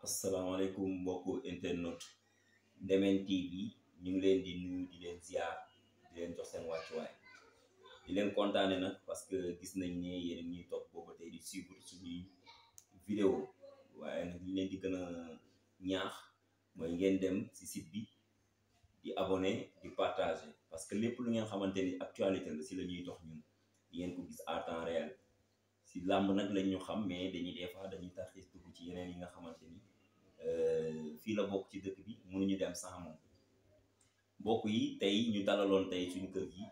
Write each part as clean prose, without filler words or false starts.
asalaamaaleykum mbokku internet Ndemen TV ñu ngi leen di nuyu di leen ziar di leen jox seen wàccuwaay di leen kontaane nag parce que gis nañ ne yéen ñuy topp boobu tey di suivre suñuy vidéo waaye nag ñu leen di gën a ñaax mooy ngeen dem ci site bi di abonné di partager parce que lépp lu ngeen xamante ni actualité la ci la ñuy dox ñun di ngeen ko gis à temps réel ci làmb nag lañ ñu xam mais dañuy des fois dañuy tarxis dugg ci yeneen yi nga xamante ni fii la bokk ci dëkk bi mënuñu dem sans moom mbokk yi tey ñu dalaloon tey suñu kër gi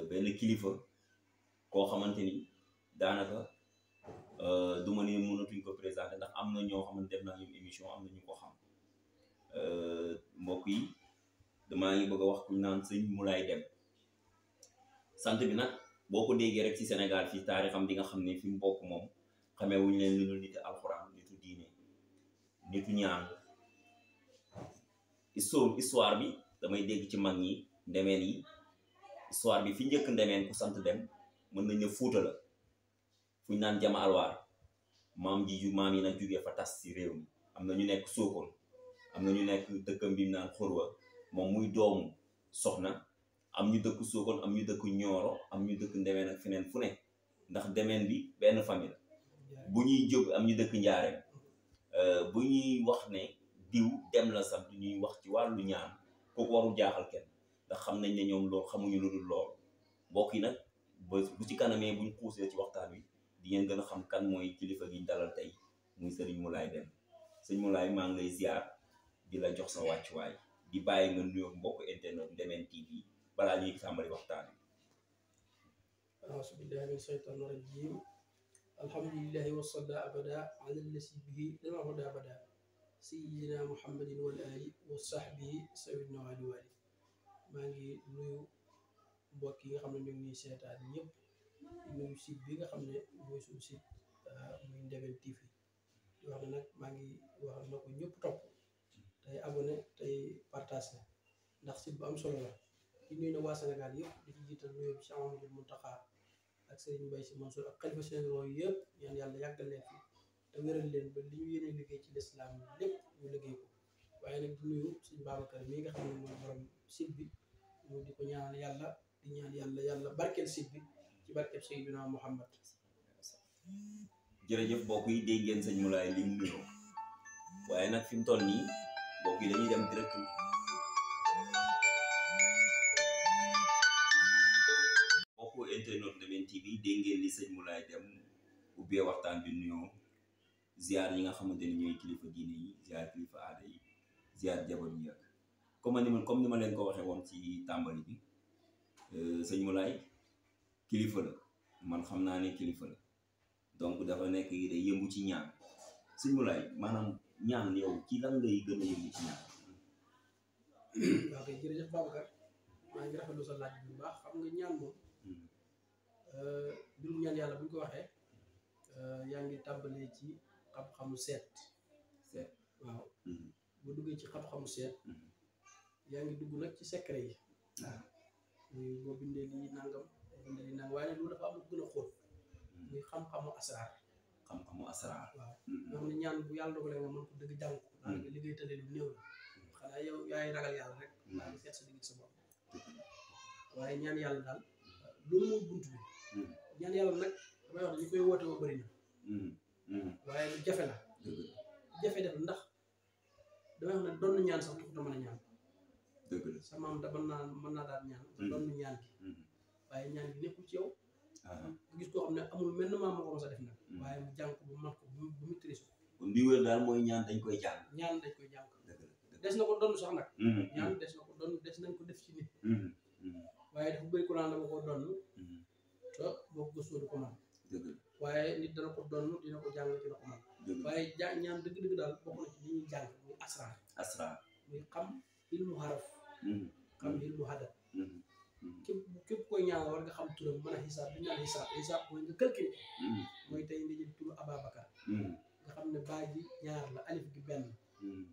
benn kilifa koo xamante ni daanaka du ma ne mënatuñ ko présenté ndax am na ñoo xamante def naa ñoom émission am na ñu ko xam mbokk yi damaa ngi bëgg a wax ku ñu naan sëñ Moulay Deme sant bi nag boo ko déggee rek ci Sénégal fii taarixam di nga xam ne fi mu bokk moom xamee wuñu leen lu dul niti alxuraan nitu diine nitu ñaan histoire bi damay dégg ci mag ñi ndemeen yi histoire bi fi njëkk ndemeen ku sant dem mën nañ ne Fuuta la fu ñu naan Jama Alwaar maam yi nag jugee fa tas ci réew mi am na ñu nekk Sokone am na ñu nekk dëkkam bi naan Xurwa moom muy doomu soxna am ñu dëkk Sokone am ñu dëkk Ñooro am ñu dëkk ndemeen ak feneen fu ne ndax ndemeen bi benn famille la bu ñuy jóg am ñu dëkk Njaareem bu ñuy wax ne diw dem la sant ñuy wax ci wàllu ñaan kooku warul jaaxal kenn ndax xam nañ ne ñoom loolu xamuñu lu dul lool mbokk yi nag bu ci kanamee buñ xuusee ci waxtaan wi di ngeen gën a xam kan mooy kilifa gi ñu dalal tey muy Serigne Moulay Deme sëñ Moulay maa ngi lay ziar di la jox sa wàccuwaay di bàyyi nga nuyoo mbokk internet Ndemen TV balaa ñuy tàmbali waxtaan wi. auzu billahi min shaytaani rajim alhamdulillahi wa salla abada ala lasi bihi lana huda abada sayyidina muhammadin wal ali wa sahbihi sawidna wali wali maa ngi nuyu mbokk yi nga xam ne ñu ngi ñuy seetaan ñëpp nuyu site bi nga xam ne mooy suñu site muy Ndemen TV di wax ne nag maa ngi wax na ko ñëpp topp tey abonné tey partage ndax site bu am solo la di nuyu na waa Sénégal yëpp di ci jiital nuyu bi Cheikh Mamadou Mountakha ak Serigne Mbaye Sy Mansour ak xalifa généraux yëpp ñaan yàlla yàggal leen fi te wéral leen ba li ñu yéene liggéey ci lislaam lépp ñu liggéey ko waaye nag di nuyu suñu Babacar mii nga xam ne mooy borom site bi ñu di ko ñaan yàlla di ñaan yàlla barkeel site bi ci barkeel Seydina Muhammad. jërëjëf mbokk yi dégg ngeen sëñ Moulay li mu nuyoo waaye nag fi mu toll nii mbokk yi dañuy dem direct mbokku internet Ndemen TV dégg ngeen li sëñ Moulay Deme ubbee waxtaan bi nuyoo ziar yi nga xamante ni ñooy kilifa diine yi ziar kilifa aada yi ziar jabar yi ak comme ni ma leen ko waxee woon ci tàmbali bi sëñ Moulay kilifa la man xam naa ne kilifa la donc dafa nekk day yëngu ci ñaan sëñ Moulay maanaam ñaan yow ci lan ngay gën a yëngu ci ñaan. waaw kay jërëjëf Babacar maa ngi rafetlu sa laaj bu baax xam nga ñaan moom mbirum ñaan yàlla bu ñu ko waxee yaa ngi tàmbalee ci xam-xamu seet waaw bu duggee ci xam-xamu seet yaa ngi dugg nag ci secret yi muy boo bindee lii nangam boo bindee lii nangam waaye loolu dafa am lu gën a xóot muy xam-xamu asraar waaw nga xam ne ñaan bu yàlla dogalee nga mën ko dëgg jàng ko daanaka liggéey tale lu néew la xanaa yow yaay ragal yàlla rek maa ngi seet sa digg sa bopp waaye ñaan yàlla daal loolu mooy bunt bi ñaan yàlla nag damay wax ne ñu koy woote woo bëri na waaye lu jafe la jafe def ndax damay wax ne doon ñaan sax taxut a mën a ñaan sa maam da mën naa daal ñaan nga doon ñaan gi waaye ñaan gi nekkul ci yow nga gis koo xam ne amul mel na maam moo ko mos a def nag waaye mu jàng ko bu mat ko bu maîtrise ko kon bi wér daal mooy ñaan dañ koy jàng des na ko doon sax nag ñaan des na ko doon des nañ ko def ci nit waaye dafa bëri ko naan dama ko doon te boo ko gëstoo du ko man waaye nit dana ko doon dina ko jàng dina ko man waaye ñaan dëgg-dëgg daal bokk na ci li ñuy jàng muy asraar muy xam ilmu xaraf xam ilmu hadab képp koy ñaan war nga xam turam mën a xisaab bi ñaan xisaab mooy nga calculer mooy tey nga jël turu Ababacar nga xam ne baa ji ñaar la alif gi benn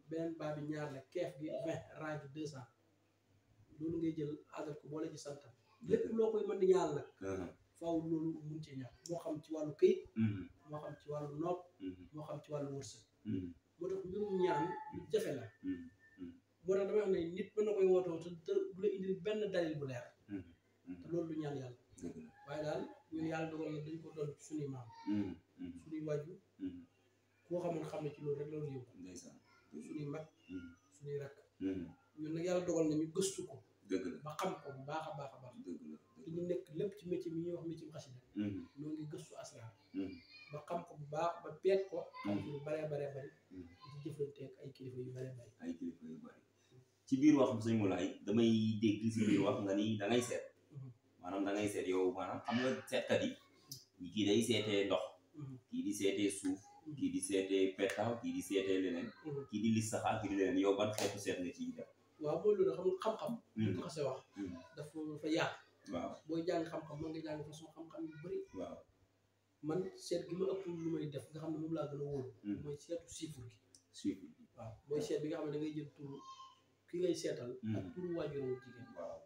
beneen baa bi ñaar la keef gi 20 raa gi 200 loolu ngay jël àggal ko boole ci santam lépp loo koy mën di ñaan nag faaw loolu mun ci ñàkk moo xam ci wàllu këyit moo xam ci wàllu nopp moo xam ci wàllu wërsëg jafe la moo tax damay wax ne nit mën na koy wootoo te du la indil benn dalil bu leer te loolu du ñaan yàlla waaye daal ñun yàlla dogal na dañ ko doon suñuy maam suñuy wàjju koo xamoon xam ne ci loolu rek loolu yóbbu suñuy mag suñuy rakk ñun nag yàlla dogal na ñu gëstu ko ba xam ko bu baax a baax a baax te ñu nekk lépp ci métier mi ñuy wax métier xasida ñoo ngi gëstu asraar ba xam ko bu baax ba peet ko xam ci lu baree bari di ci jëflanteeg ay kilifa yu baree bari ci biir wax sëñ Moulay damay dégg si biir wax nga ni da ngay seet maanaam da ngay seet yow maanaam xam nga seetkat yi kii day seetee ndox kii di seetee suuf kii di seetee pettaaw kii di seetee leneen kii di lis saxaar kii di leneen yow ban xeetu seet nga ciy def waaw mooy loolu xam nga xam-xam ñu ko xasee wax dafa yaatu waaw booy jàng xam-xam mën nga jàng façon xam-xam yu bëri waaw man seet gi ma ëpp lu may def nga xam ne moom laa gën a wóolu mooy seetu chiffre gi waaw mooy seet bi nga xam ne da ngay jël turu ki ngay seetal ak turu waajuram jigéen waaw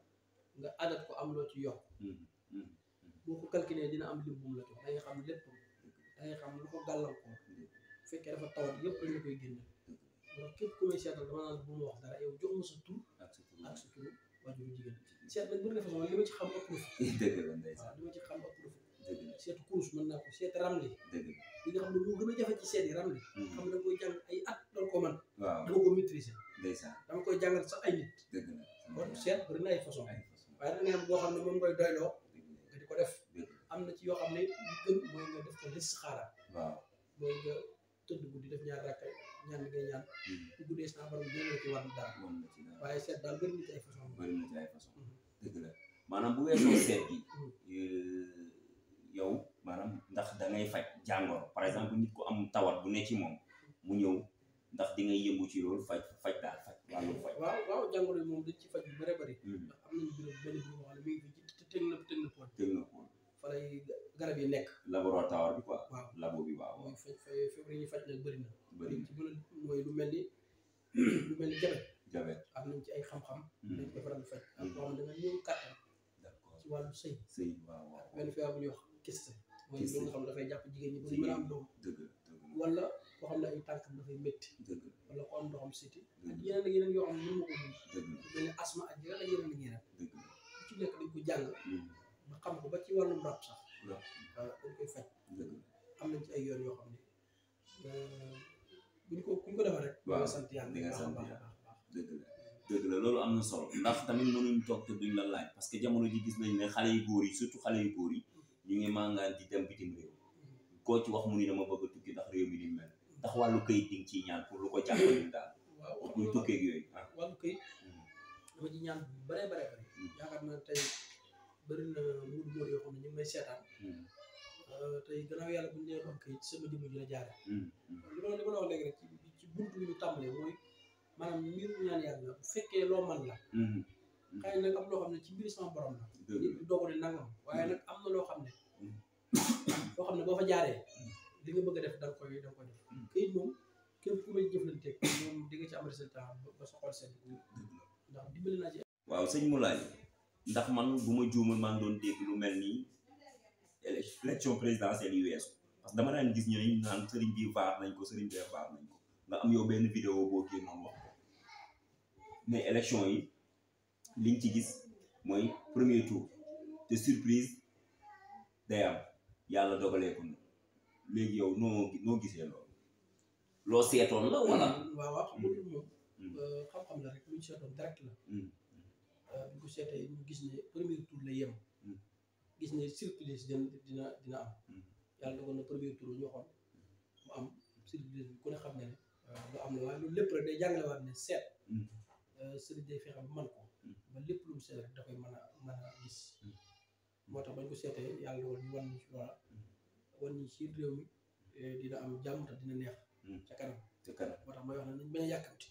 nga adat ko am loo ci yokk boo ko calculé dina am lim bu mu la jox da ngay xam lépp da ngay xam lu ko gàllankoor bu fekkee dafa tawat yëpp dañ la koy génne donc képp ku may seetal dama naan bu ma wax dara yow jox ma sa tur ak sa turu waajuru jigéen seet nag bëri na façon li ma ci xam ëpp na fi waaw li ma ci xam ëpp na fi seetu kurus mën naa ko seet ramli li nga xam ne moo gën a jafe ci seet yi ramli xam ne da nga koy jàng ay at doon ko man dama ko maîtriser dama koy jàngal sax ay nit kon seet bëri na ay façon waaye da nga am boo xam ne moom ngay doyloo nga di ko def am na ci yoo xam ne li gën mooy nga def ko listixaara mooy nga tëdd guddi def ñaar rakka ñaan li ngay ñaan bu guddee sa borom dina la ci war dara waaye seet daal bëri na ci ay façon dëgg la maanaam bu weesoo seet gi yow maanaam ndax da ngay faj jàngoro par exemple nit ku am tawat bu ne ci moom mu ñëw ndax di ngay yëngu ci loolu faj daal faj wàllu faj waaw jàngoro yi moom dañ ci faj yu bëri bëri ndax am nañu benn bureau boo xam ne mi ngi fi ci technopole fa lay garab yi nekk laboratoire bi quoi waaw labo bi waaw mooy faj feebar yi ñuy faj nag bëri na ci mën a mooy lu mel ni jabet am nañ ci ay xam-xam dañ ko faral faj ak boo xam ne da nga ñëw kàttan ci wàllu sëy waaw benn feebar bu ñuy wax kyste mooy lu nga xam ne dafay jàpp jigéen ñi ba mën a am doom wala koo xam ne ay tànkam dafay métti wala ko am ndoxam siti ak yeneen ak yeneen yoo xam ne mën ma ko dund mel ni asma ak yeneen ak yeneen lu ci nekk dañ ko jàng ba xam ko ba ci wàllum rab sax dañ koy faj am nañ ci ay yoon yoo xam ne buñ ko defee rek di nga sant yàlla di nga sant yàlla dëgg la loolu am na solo ndax tamit mënuñ toog te duñ la laaj parce que jamono ji gis nañ ne xale yu góor yi surtout xale yu góor yi ñu ngi màngaan di dem bitim réew koo ci wax mu ni dama bëgg a tukki ndax réew mi ni mel ndax wàllu këyit di nga ciy ñaan pour lu ko jàppale daal waaw kuy tukkee ak yooyu wàllu këyit dama ci ñaan bu bare yaakaar naa tey bëri na mudu móor yoo xam ne ñu ngi may seetaan tey gannaaw yàlla buñu nee am këyit sama jëmm ji la jaare li ma la wax léegi rek ci buntu bi ñu tàmbalee mooy maanaam mbiru ñaan yàlla bu fekkee loo man la xëy nag am loo xam ne ci mbiri sama borom la nit du doog ne nangam waaye nag am na loo xam ne boo fa jaaree li nga bëgg a def da nga koy def këyit moom képp ku may jëflanteeg moom di nga ci am résultat ba sa xol sedd ndax dimbali naa ci waaw sëñ Moulay ndax man bu ma juumul maa ngi doon dégg lu mel ni élection présidentielle yu weesu parce que dama daan gis ñu naan sëriñ bi vaar nañ ko sëriñ bi vaar nañ ko nga am yow benn vidéo boo kii noonu wax ko mais élection yi liñ ci gis mooy premier tour te surprise day am yàlla dogalee ko léegi yow noo gisee loolu loo seetoon la wala waaw xam nga moom xam-xam la rek luñ seetoon direct la bu ko seetee ñu gis ne premier tour la yem gis ne surprise dina am yàlla dogal na premier tour ñu waxoon mu am surprise bi ku ne xam ne lu am la waaye loolu lépp rek day jàngale waat ne seet sëriñ day fexe ba man ko ba lépp lu mu seet rek da koy mën a gis moo tax bañ ko seetee yàlla dogal ñu wan ñu ci loola wan ñu ci réew mi dina am jàmm te dina neex ca kanam moo tax may wax ne nañ bañ a yàkkamti